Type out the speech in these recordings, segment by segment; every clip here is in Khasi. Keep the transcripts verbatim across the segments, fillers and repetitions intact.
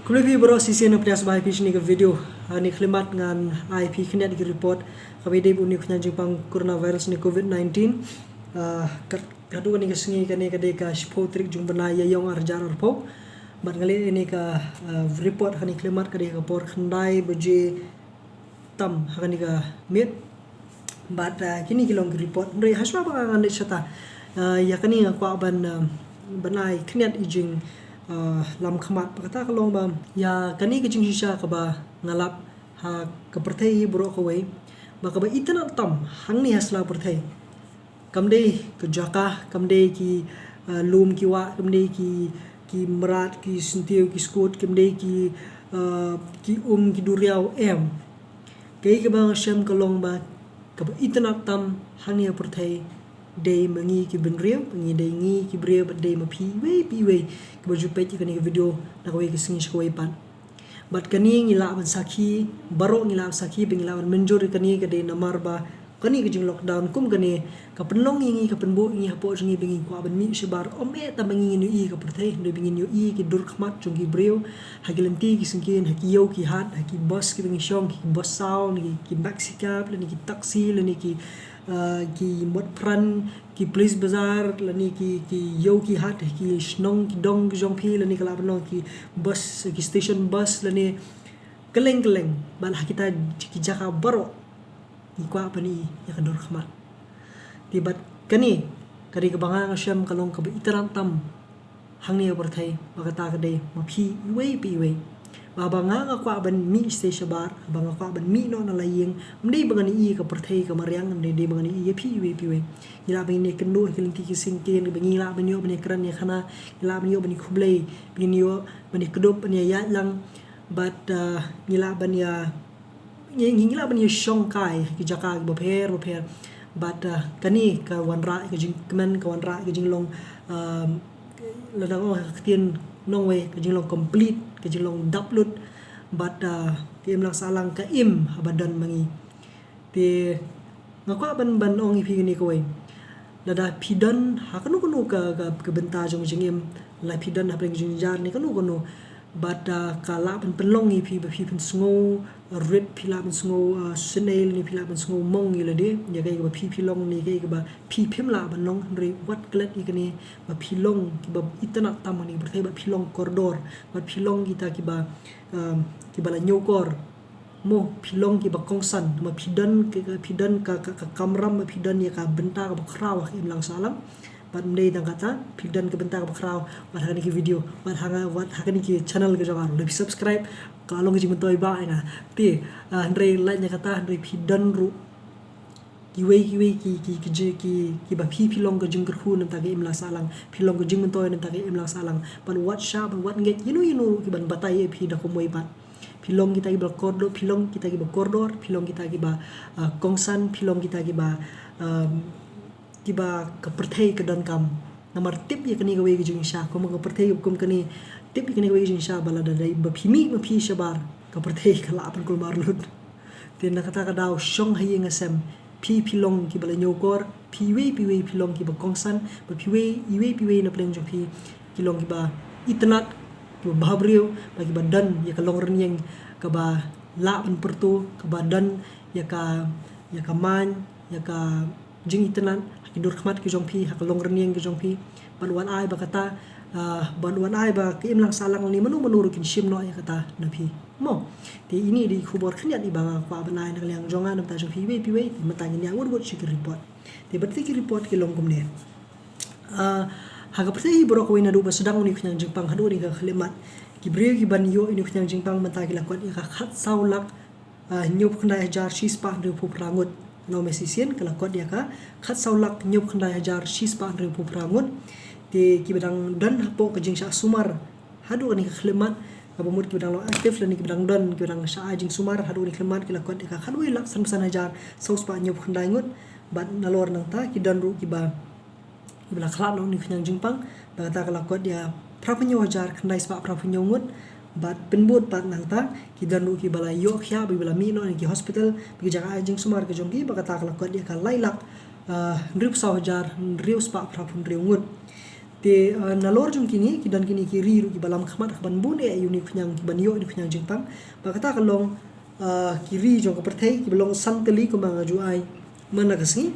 Khublei phi baroh shisien, pdiang sngewbha ïa phi sha kane ka video. Ha kane ka khyllipmat ngan ai ïa phi khyndiat ïa ka report kaba ïadei bad une u khñiang jingpang coronavirus ne covid nineteen. Ah, kat, katto katne ka sngi, kane ka dei ka shiphew tarik jong u bnai Ïaïong ar hajar arphew. Bad nga leh ïa kane ka, ah, report ha kane ka khyllipmat ka dei ha ka por khyndai baje tam ha kane ka miet. Bad, ah, kine ki long ki report. Hynrei hashwa ba ngan leit shata, ah, ïa kane nga kwah ban, ah, ban ai khyndiat i jing, ah, lam khmat ba kata ka long ba ïa kane ka jingshisha kaba nga lap ha ka pyrthei hi baroh kawei, ba kaba itynnad tam hangne ha sla pyrthei. Kam dei ka jaka, kam dei ki, ah, lum ki wah, kam dei ki, ki mrad, ki syntiew, ki skud, kam dei ki, ah, ki um, ki duriaw, em. Kaei kaba nga shem ka long ba kaba itynnad tam hangne ha pyrthei dei ma ngi ki bynriew, ma ngi dei ngi ki briew, bad dei ma phi iwei pa iwei kiba ju peit ïa kane ka video na kawei ka sngi sha kawei pat. Bad kane ngi lah ban sakhi, baroh ngi lah ban sakhi, ba ngi lah ban mynjur ïa kane ka dei namar ba kane ka jing lockdown kum kane ka pynlong ïa ngi, ka pynbuh ïa ngi hapoh jong ngi ba ngin kwah ban mih shabar. Ym eh tang ba ngin ïohi ïa ka pyrthei, hynrei ba ngin ïohi ïa ki dur khmat jong ki briew ha ki lynti ki syngkien, ha ki ïew ki hat, ha ki bus kiba ngi shong, ki bus saw, ne ki, ki maxi cab, lane ki taxi, lane ki, ah, ki mot pran, ki police bazar, lane ki, ki ïew ki hat, ki shnong ki dong ki jong phi, lane ka lah ban long ki bus, ki station bus, lane kylleng kylleng. Bad ha kita ki jaka baroh ngi kwah ban ïohi ïa ka dur khmat. Te bad kane ka dei kaba nga, nga shem ka long kaba itynnad tam hangne ha pyrthei, ba kata ka dei ma phi iwei pa iwei. Ba haba nga, nga kwah ban mih shatei shabar, haba nga kwah ban mih noh na la ïing, ym dei ba ngan ïohi ïa ka pyrthei ka mariang, ym dei, dei ba ngan ïohi ïa phi iwei pa iwei. Ngi lah ban ïakynduh ha ki lynti ki syngkien, ba ngi lah ban ïoh ban ïakren ïakana, ngi lah ban ïoh ban ïakhublei, ba ngin ïoh ban ïakdup, ban ïaïaid lang. Bad, ah, ngi lah ban ïa, ngi, ngi lah ban ïashong kai ha ki jaka kiba pher bapher. Bad, ah, kane ka wanrah ïa ka jingkmen, ka wanrah ïa ka jinglong, ah, lada nga ong ha ka ktien nongwei, ka jinglong complete, ka jinglong dap lut. Bad, ah, ka imlang sahlang ka im haba don ma ngi. Te nga kwah ban, ban ong ïa phi kane kawei. Lada phi don ha kano kano ka, ka, ka bynta jong ka jingim, lada phi don ha pdeng ka jingjynjar ne kano kano, bad, ah, ka lah ban pynlong ïa phi ba phi pynsngew rit, phi lah ban sngew, ah, sngewsynei, ne phi lah ban sngew mong ïa lade ïa kaei kaba phi, phi long ne kaei kaba phi, phim lah ban long. Hynrei wat klet ïa kane, ba phi long kiba itynnad tam ha kane ka pyrthei, ba phi long kordor, ba phi long kita kiba, ah, kiba la ñiewkor. Mo, phi long kiba kongsan, mo, phi don ka, ka, phi don ka, ka, ka kamram, mo, phi don ïa ka bynta kaba khraw ha ka imlang sahlang. Bad ym dei tang kata, phi don ka bynta kaba khraw wat ha kane ka video, wat ha nga, wat ha kane ka channel ka jong nga ruh. Lada phi subscribe, ka long ka jingmyntoi ba ïa nga. Te, ah, hynrei lait na kata, hynrei phi don ruh kiwei kiwei ki, ki, ki, ki, kiba phi, phi long ka jingkyrkhu na bynta ka imlang sahlang, phi long ka jingmyntoi na bynta ka imlang sahlang. Bad wat shah, bad wat ngeit ïano ïano ruh ki ban batai ïa phi da kumwei pat. Phi long kita kiba kordor, phi long kita kiba kordor, phi long kita kiba, ah, kongsan, phi long kita kiba, um, kiba ka pyrthei ka donkam. Namar tip ïa kane kawei ka jingshisha, kum ka pyrthei kum kane, tip ïa kane kawei ka jingshisha ba lada dei ba phi mih ma phi shabar, ka pyrthei ka lah ban kulmar lut. Te na kata ka daw shong ha ïing ha sem, phi, phi long kiba la ñiewkor, phi iwei pa iwei phi long kiba kongsan, bad phi iwei, iwei pa iwei na pdeng jong phi ki long kiba itynnad, kiba bhabriew, bad kiba don ïa ka longrynïeng kaba lah ban pyrto, kaba don ïa ka, ïa ka main, ïa ka jingitynnad ha ki dur khmat ki jong phi, ha ka longrynïeng ki jong phi. Bad wat ai ba kata, ah, bad wat ai ba ka imlang sahlang ne mano mano ruh kin shim noh ïa kata na phi. Mo. Te ine i dei i khubor khyndiat iba nga kwah ban ai na ka liang jong nga na bynta jong phi iwei pa iwei, te mynta ngin ïa wut wut sha ki report. Te bad te ki report ki long kumne. Ah, ha ka pyrthei hi baroh kawei naduh ba sdang une u khñiang jingpang haduh kane ka khyllipmat, ki briew ki ban ïoh ïa une u khñiang jingpang mynta ki la kot ïa ka khatsaw lak, ah, hynñiewphew khyndai hajar shispah hynriewphew phra ngut. Nau me shisien ka la kot ïa ka khatsaw lak hynñiewphew khyndai hajar shispah hynriewphew phra ngut. Te kiba dang don hapoh ka jingshah sumar haduh kane ka khyllipmat, kaba mut kiba dang long active lane kiba dang don, kiba dang shah ai jingsumar haduh kane ka khyllipmat ki la kot ïa ka khatwei lak sanphew san hajar sawspah hynñiewphew khyndai ngut. Bad nalor nangta ki don ruh kiba, kiba la khlad noh une u khñiang jingpang, ba kata ka la kot ïa phraphew hynñiew hajar khyndai spah phraphew hynñiew ngut. Bad pynbud pat nangta ki don ruh kiba la ïoh khiah, ba kiba la mih noh na ki hospital, ba ki jaka ai jingsumar ka jong ki, ba kata ka la kot ïa ka lai lak, ah, hynriewphew saw hajar hynriew spah phraphew hynriew ngut. Te, ah, nalor jong kine, ki don kine ki ri ruh kiba lam khmat ha kaban bun eh ïa une u khñiang, kiban ïoh une u khñiang jingpang. Bad kata ka long, ah, ki ri jong ka pyrthei, kiba long san tylli kumba nga ju ai man la ka sngi.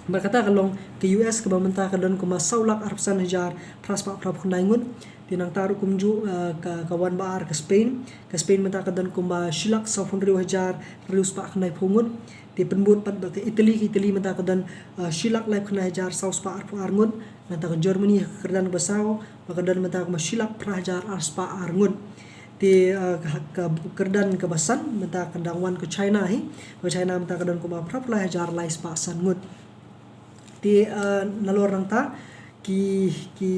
Bad kata ka long ka U S, kaba mynta ka don kumba saw lak arphew san hajar phra spah phra phew khyndai ngut. Te nangta ruh kumjuh, ah, ka, ka wan ba ar ka Spain. Ka Spain mynta ka don kumba shi lak saw phew hynriew hajar hynriew spah khyndai phew ngut. Te pynbud pat bad ka Italy, ka Italy mynta ka don, ah, shi lak laiphew khyndai hajar saw spah arphew ar ngut. Nangta ka Germany ha ka kyrdan kaba saw, ba ka don mynta kumba shi lak phra hajar ar spah ar ngut. Te, ah, ka, ka kyrdan kaba san mynta ka dang wan ka China hi. Ka China mynta ka don kumba phra phew lai hajar lai spah san ngut. Te, ah, nalor nangta ki, ki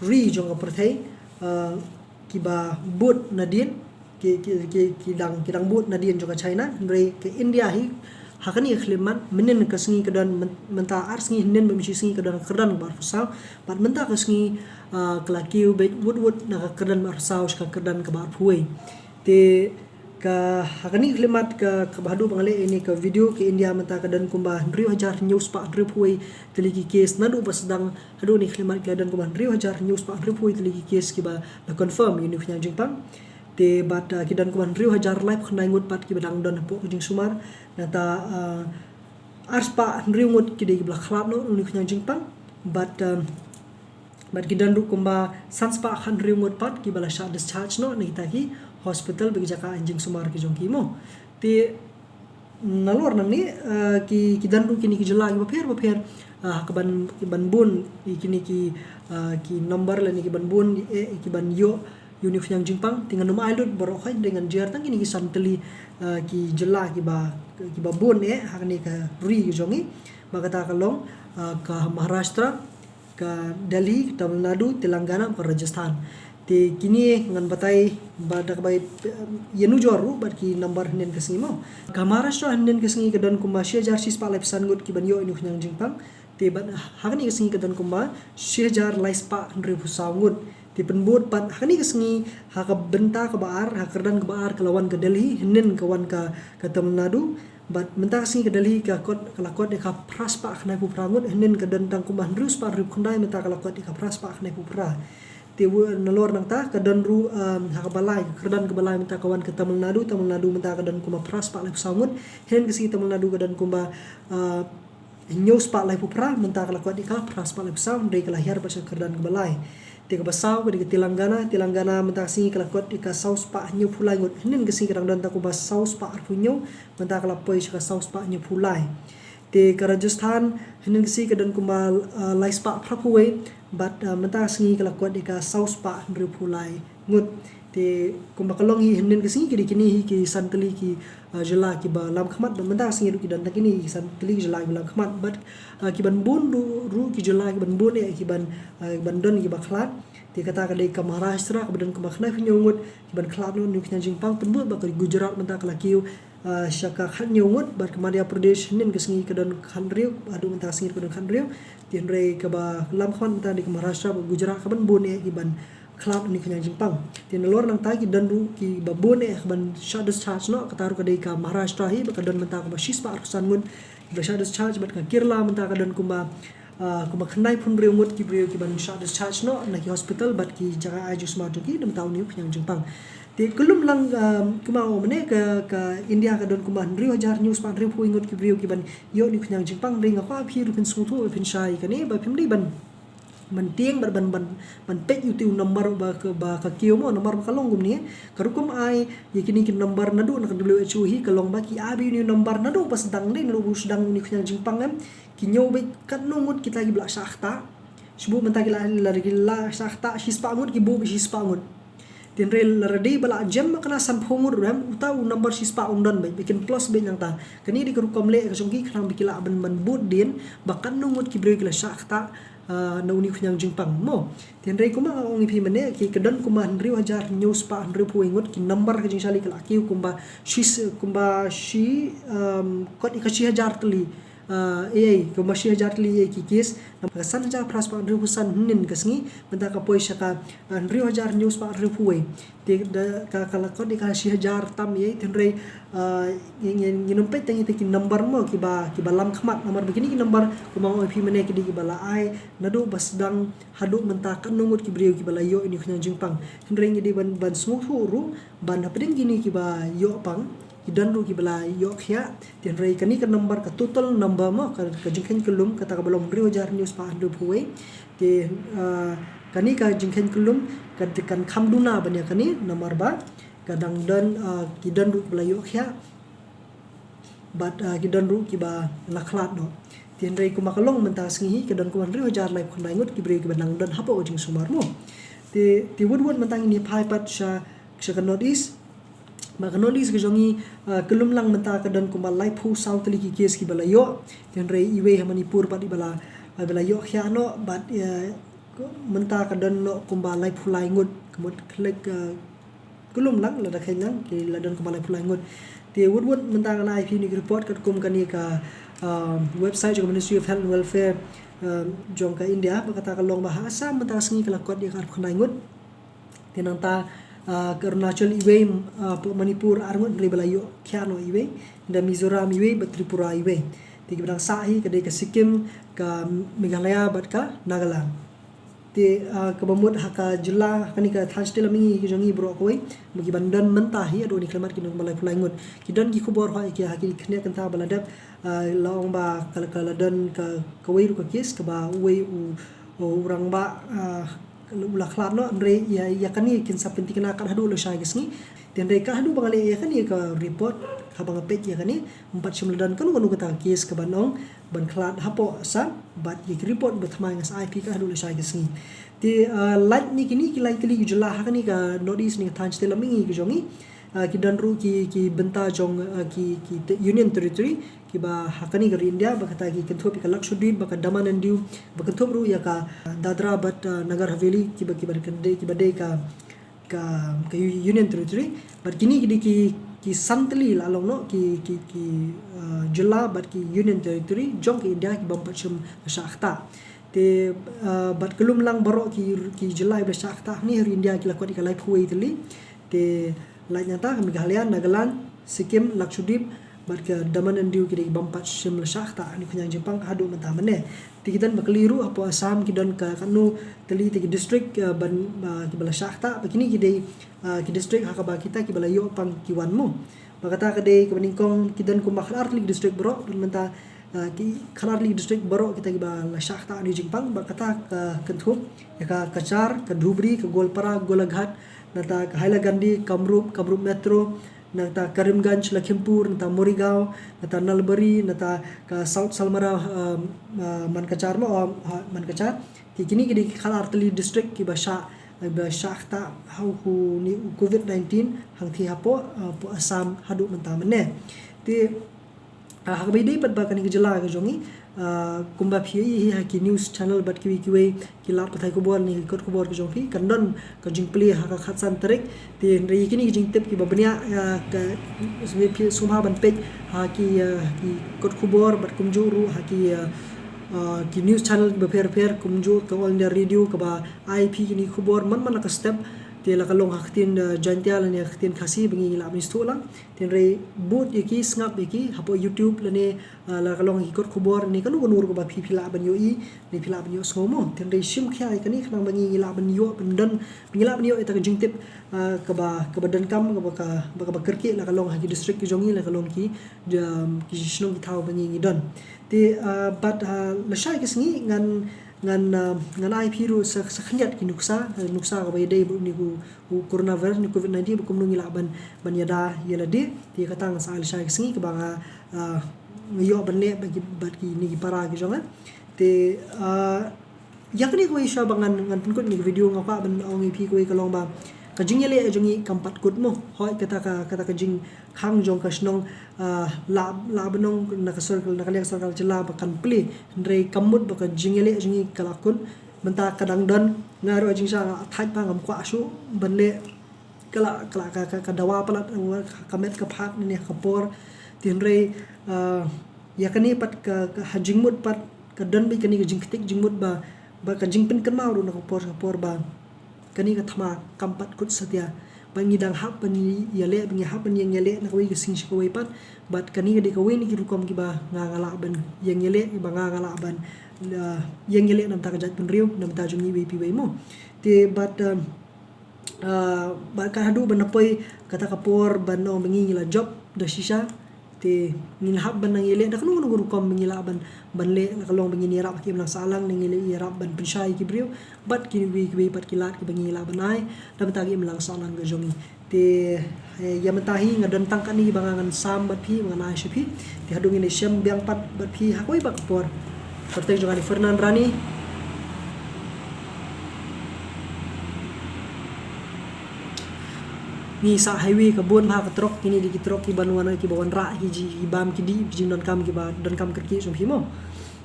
ri jong ka pyrthei, ah, kiba bud nadien, ki, ki, ki, ki dang, ki dang bud nadien jong ka China, hynrei ka India hi ha kane ka khyllipmat, mynhynnin ka sngi ka don myn-, mynta ar sngi, hynnin bad mynshi sngi ka don ka kyrdan kaba arphew saw, bad mynta ka sngi, ah, ka la kiew beit wut wut na ka kyrdan kaba arphew saw sha ka kyrdan kaba arphew wei. Te ka, ha kane ka khyllipmat ka, kaba haduh ba nga leh ïa kane ka video, ka India mynta ka don kumba hynriew hajar hynñiew spah hynriew phew wei tylli ki case naduh ba sdang haduh kane ka khyllipmat, ka la don kumba hynriew hajar hynñiew spah hynriew phew wei tylli ki case kiba la confirm ïa une u khñiang jingpang. Te bad, ah, ki don kumba hynriew hajar laiphew khyndai ngut pat kiba dang don hapoh ka jingsumar. Nangta, ah, ar spah hynriew ngut ki dei kiba la khlad noh na une u khñiang jingpang. Bad, ah, bad ki don ruh kumba san spah khathynriew ngut pat kiba la shah discharge noh na kita ki hospital bad ki jaka ai jingsumar ki jong ki mo. Te nalor nangne, ah, ki, ki don ruh kine ki jylla kiba pher bapher, ah, kiban, kiban bun ïa kine ki, ah, ki number lane kiban bun, eh, kiban ïoh ïa une u khñiang jingpang. Te ngan ym ai lut baroh khoit, te ngan jer tang kine ki san tylli, ah, ki jylla kiba, kiba bun eh ha kane ka ri ka jong ngi. Ba kata ka long, ah, ka Maharashtra, ka Delhi, ka Tamil Nadu, Telangana, ka Rajasthan. Te kine ngan batai ba da kaba, eh, ïanujor ruh bad ki number hynnin ka sngi mo. Ka Maharashtra hynnin ka sngi ka don kumba shi hajar shi spah laiphew san ngut kiban ïoh ïa une u khñiang jingpang. Te bad ha kane ka sngi ka don kumba shi hajar lai spah hynriewphew saw ngut. Te pynbud pat ha kane ka sngi, ha ka bynta kaba ar, ha ka kyrdan kaba ar ka la wan ka Delhi, hynnin ka wan ka, ka Tamil Nadu. Bad mynta ka sngi ka Delhi ka kot, ka la kot ïa ka phra spah khyndaiphew phra ngut, hynnin ka don tang kumba hynriew spah hynriewphew khyndai, mynta ka la kot ïa ka phra spah khyndaiphew phra. Te nalor nangta ka don ruh, um, ha kaba lai, ka kyrdan kaba lai mynta ka wan ka Tamil Nadu, Tamil Nadu mynta ka don kumba phra spah laiphew saw ngut, hynnin ka sngi Tamil Nadu ka don kumba, uh, hynñiew spah laiphew phra, mynta ka la kot ïa ka phra spah laiphew saw, hynrei ka la hiar bad sha ka kyrdan kaba lai. Te kaba saw ka dei ka Telangana, Telangana mynta ka sngi ka la kot ïa ka saw spah hynñiewphew lai ngut, hynnin ka sngi ka dang don tang kumba saw spah arphew hynñiew, mynta ka la poi sha ka saw spah hynñiewphew lai. Te ka Rajasthan, hynnin ka sngi ka don kumba, ah, lai spah phraphew wei, bad, ah, mynta ka sngi ka la kot ïa ka saw spah hynriewphew lai ngut. Te kumba ka long hi hynnin ka sngi ki dei kine hi ki san tylli ki, ah, jylla kiba lam khmat, bad mynta ka sngi ruh ki don tang kine hi ki san tylli ki jylla kiba lam khmat. Bad, ah, kiban bun ruh, ruh ki jylla kiban bun eh kiban, ah, kiban don kiba khlad. Te kata ka dei ka Maharashtra kaba don kumba khyndaiphew hynñiew ngut kiban khlad noh ïa une u khñiang jingpang, pynbud ba ka Gujarat mynta ka la kiew, ah, sha ka khathynñiew ngut, bad ka Madhya Pradesh hynnin ka sngi ka don khathynriew, haduh mynta ka sngi ka don khathynriew. Te hynrei kaba lam khmat mynta dei ka Maharashtra bad Gujarat kaban bun eh kiban khlad ïa une u khñiang jingpang. Te nalor nangta ki don ruh kiba bun eh kiban shah discharge noh, kata ruh ka dei ka Maharashtra hi ba ka don mynta kumba shi spah arphew san ngut kiba shah discharge, bad ka Kerala mynta ka don kumba, ah, kumba khyndaiphew hynriew ngut ki briew kiban shah discharge noh na ki hospital bad ki jaka ai jingsumar jong ki na bynta une u khñiang jingpang. Te khlem lang, ah, kumba nga ong mynne ka, ka India ka don kumba hynriew hajar hynñiew spah hynriewphew ngut ki briew kiban ïoh une u khñiang jingpang, hynrei nga kwah phi ruh phin sngewthuh, phin shai kane ba phim dei ban ban tieng, ban, ban, ban, ban peit ïa uto u number ba ka, ba ka kiew mo, number ba ka long kumne. Ka rukom ai ïa kine ki number naduh na ka W H O hi ka long ba ki ai beit une u number naduh ba sdang, dei naduh ba sdang une u khñiang jingpang em. Ki ñiew beit katno ngut kita kiba la shah ktah. Shu buh mynta ki la, la, ki la shah ktah shi spah ngut, ki buh beit shi spah ngut. Te hynrei lada dei ba la jem ba kane sanphew ngut ruh em, uta u number shi spah um don beit, ba kin plus beit nangta. Kane dei ka rukom leh ka jong ki khnang ba ki lah ban, ban bud dien ba katno ngut ki briew ki la shah ktah, ah, na une u khñiang jingpang mo. Te hynrei kumba nga ong ïa phi mynne, ki ka don kumba hynriew hajar hynñiew spah hynriewphew wei ngut, ki number ka jingshah leit ka la kiew kumba shi, kumba shi, um, kot ïa ka shi hajar tylli. ah, eh, eh, kumba shi hajar tylli eh ki case. Namar ka san hajar phra spah hynriewphew san hynnin ka sngi, mynta ka poi sha ka, ah, hynriew hajar hynñiew spah hynriewphew wei. Te da ka, ka la kot ïa ka shi hajar tam eh, te hynrei, ah, ngin, ngin, ngin ym peit tang ïa ki number mo, kiba, kiba lam khmat, namar ba kine ki number kumba nga ong ïa phi mynne ki dei kiba la ai naduh ba sdang haduh mynta katno ngut ki briew kiba la ïoh ïa une u khñiang jingpang. Hynrei ngi dei ban, ban sngewthuh ruh ban hapdeng kine kiba ïoh pang, ki don ruh kiba la ïoh khiah. Te hynrei kane ka number, ka total number mo, ka, ka jingkheiñ kyllum kata kaba long hynriew hajar hynñiew spah hynriewphew wei. Te, ah, kane ka jingkheiñ kyllum ka, kan kham duna ban ïa kane, namar ba ka dang don, ah, ki don ruh kiba la ïoh khiah bad, ah, ki don ruh kiba la khlad noh. Te hynrei kumba ka long mynta ka sngi hi, ka don kumba hynriew hajar laiphew khyndai ngut ki briew kiba dang don hapoh ka jingsumar mo. Te, te wut wut mynta ngin ïa phai pat sha, sha ka North East. Ba ka North East ka jong ngi, ah, kyllum lang mynta ka don kumba laiphew saw tylli ki case kiba la ïoh. Te hynrei iwei ha Manipur pat iba la, iba la ïoh khiah noh bad, eh, mynta ka don noh kumba laiphew lai ngut, ka mut khlek, ah, kyllum lang, lada kheiñ lang ki la don kumba laiphew lai ngut. Te wut wut mynta ngan ai phi une u report katkum kane ka, ah, website jong ka Ministry of Health and Welfare, ah, jong ka India, ba kata ka long ba ha Assam mynta ka sngi ka la kot ïa ka arphew khyndai ngut. Te nangta, ah, ka Arunachal iwei, ah, hapoh Manipur ar ngut, hynrei ba la ïoh khiah noh iwei, da Mizoram iwei bad Tripura iwei. Te kiba dang sah hi ka dei ka Sikkim, ka Meghalaya bad ka Nagaland. Te, ah, kaba mut ha ka jylla, ha kane ka thaiñ shatei lam mihngi ka jong ngi baroh kawei, ba ki ban don mynta hi haduh kine ki khyllipmat ki don kumba laiphew lai ngut. Ki don ki khubor hoi ki ha ki khyndiat kynta ba la dep, ah, la ong ba ka, ka la don ka, kawei ruh ka case kaba uwei u, u rangbah, ah, u la khlad noh, hynrei ïa, ïa kane kin sa pynthikna kat haduh lashai ka sngi. Te hynrei kat haduh ba nga leh ïa kane ka report, haba nga peit ïa kane, ym pat shym la don kano kano kata ka case kaba ong ban khlad hapoh Assam, bad ïa ki report ba thymmai nga sa ai phi kat haduh lashai ka sngi. Te, ah, lait na kine ki lai tylli ki jylla ha kane ka North East ne ka thaiñ shatei lam mihngi ka jong ngi, ah, ki don ruh ki, ki bynta jong, ah, ki, ki te-, Union Territory, kiba ha kane ka ri India, ba kata ki kynthup ïa ka Lakshadweep, bad ka Daman and Diu, ba kynthup ruh ïa ka, ah, Dadra bad, ah, Nagar Haveli, kiba, kiba dei, kiba dei ka, ka, ka Union Territory. Bad kine ki dei ki, ki san tylli la long noh, ki, ki, ki, ah, jylla bad ki Union Territory jong ka India kiba ym pat shym la shah ktah. Te, ah, bad kyllum lang baroh ki, ki jylla ba la shah ktah hangne ha ri India ki la kot ïa ka laiphew wei tylli. Te lait nangta ka Meghalaya, Nagaland, Sikkim, Lakshadweep bad ka Daman and Diu, ki dei kiba ym pat shym la shah ktah une u khñiang jingpang haduh mynta mynne. Te ki don ba kylli ruh, hapoh Assam ki don ka, katno tylli te ki district, ah, ban, ah, kiba la shah ktah, ba kine ki dei, ah, ki district ha kaba kita kiba la ïoh pang ki wan mo. Ba kata ka dei kaba nyngkong, ki don kumba khatar tylli ki district baroh, don mynta, ah, ki khatar tylli ki district baroh kita kiba la shah ktah une u jingpang, ba kata ka kynthup ïa ka Cachar, ka Dhubri, ka Goalpara, Golaghat, nangta ka Hailakandi, Kamrup, Kamrup Metro, nangta Karimganj, Lakhimpur, nangta Morigaon, nangta Nalbari, nangta ka South Salmara, ah, ah, Mankachar mo, ah, ah, Mankachar. Ki kine ki dei ki khatar tylli district kiba shah, kiba shah ktah ha une u Covid nineteen hangthie hapoh, ah, hapoh Assam haduh mynta mynne. Te, ah, ha kaba ïadei pat bad kane ka jylla ka jong ngi, ah, kumba phi ïohi hi ha ki news channel bad kiwei kiwei ki lad pathai khubor ne ki kot khubor ka jong phi, kan don ka jingplie ha ka khatsan tarik. Te hynrei kine ki jingtip kiba bniah, ah, ka, sngewbha ban peit ha ki, ah, ki kot khubor bad kumjuh ruh ha ki, ah, ah, ki news channel kiba pher pher, kumjuh ka All India Radio kaba ai phi kine ki khubor man man la ka step. Te la ka long ha ka ktien, ah, Jaiñtia lane ha ka ktien Khasi ba ngi lah ban sngewthuh lang. Te hynrei bud ïa ki, sngap ïa ki hapoh YouTube lane, ah, la ka long ha ki kot khubor ne kano kano ruh kaba phi, phi lah ban ïohi ne phi lah ban ïohsngew mo. Te hynrei shim khia ïa kane khnang ba ngi, ngi lah ban ïoh, ban don, ngi lah ban ïoh ïa kata ka jingtip, ah, kaba, kaba donkam, kaba ka, ba kaba kyrkieh, la ka long ha ki district ki jong ngi, la ka long ki, um, ki shnong ki thaw ba ngi, ngi don. Te, ah, bad, ah, lashai ka sngi ngan, ngan, ah, ngan ai phi ruh sa, sa khyndiat ki nuksa, ah, nuksa kaba ïadei bad une u, u coronavirus ne Covid nineteen, ba kumno ngi lah ban, ban ïada ïa lade. Te kata ngan sa ai lashai ka sngi kaba nga, ah, nga ïoh ban leh bad ki, bad kine ki para ki jong nga. Te, ah, ïa kane kawei shuwa ba ngan, ngan pynkut ïa kane ka video, nga kwah ban ong ïa phi kawei ka long ba ka jingïaleh jong ngi kam pat kut mo. Hooid kata ka, kata ka jingkhang jong ka shnong, ah, lah, lah ban ong na ka sorkar, na ka liang sorkar jylla ba kan plie. Hynrei kam mut ba ka jingïaleh jong ngi ka la kut. Mynta ka dang don, nga ruh ha jingshisha nga thait ba ngam kwah shuh ban leh, ka la, ka la, ka, ka, ka dawa palat ka met ka phad ne ka por. Te hynrei, ah, Ïa kane pat ka, ka ha jingmut pat ka don beit kane ka jingktik jingmut ba, ba ka jingpynkynmaw ruh na ka por ka por ba kane ka thma kam pat kut satia. Ba ngi dang hap ban ïaleh, ba ngi hap ban ïeng ïaleh na kawei ka sngi sha kawei pat. Bad kane ka dei kawei na ki rukom kiba nga nga lah ban ïeng ïaleh, ba nga nga lah ban, ah, ïeng ïaleh na bynta ka jaitbynriew, na bynta jong ngi iwei pa iwei mo. Te bad, um, ah, bad ka haduh ban poi kata ka por ban ong ba ngi ngi la jop da shisha. Te ngin hap ban nang ïaleh da kano kano ka rukom ba ngi lah ban, ban leh, la ka long ba ngin ïarap ha ka imlang sahlang, ngin ïaleh ïarap ban pynshai ïa ki briew bad kiwei kiwei pat ki lad kiba ngi lah ban ai na bynta ka imlang sahlang ka jong ngi. Te, eh, ïa mynta hi nga don tang katne ba nga ngan sam bad phi, ba ngan ai sha phi. Te haduh ngin ïashem biang pat bad phi ha kawei pat ka por. Kyrteng jong nga dei Fernand Rani. Ngi sah highway ka bun bha ka trok, kine dei ki trok kiba wan, kiba wanrah ki ji, ki bam ki dih, ki jingdonkam kiba donkam kyrkieh jong phi mo.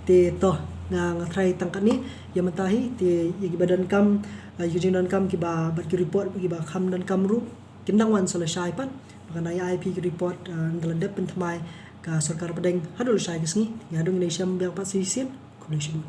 Te to, nga, nga tharai tang katne ïa mynta hi. Te ïa kiba donkam, eh, ïa ki jingdonkam kiba, bad ki report kiba kham donkam ruh, kin dang wan sa lashai pat. Ba ngan ai phi ki report, eh, ynda la dep pynthymmai ka sorkar pdeng haduh lashai ka sngi. Ïa haduh ngin ïashem biang pat shisien. Khublei shibun.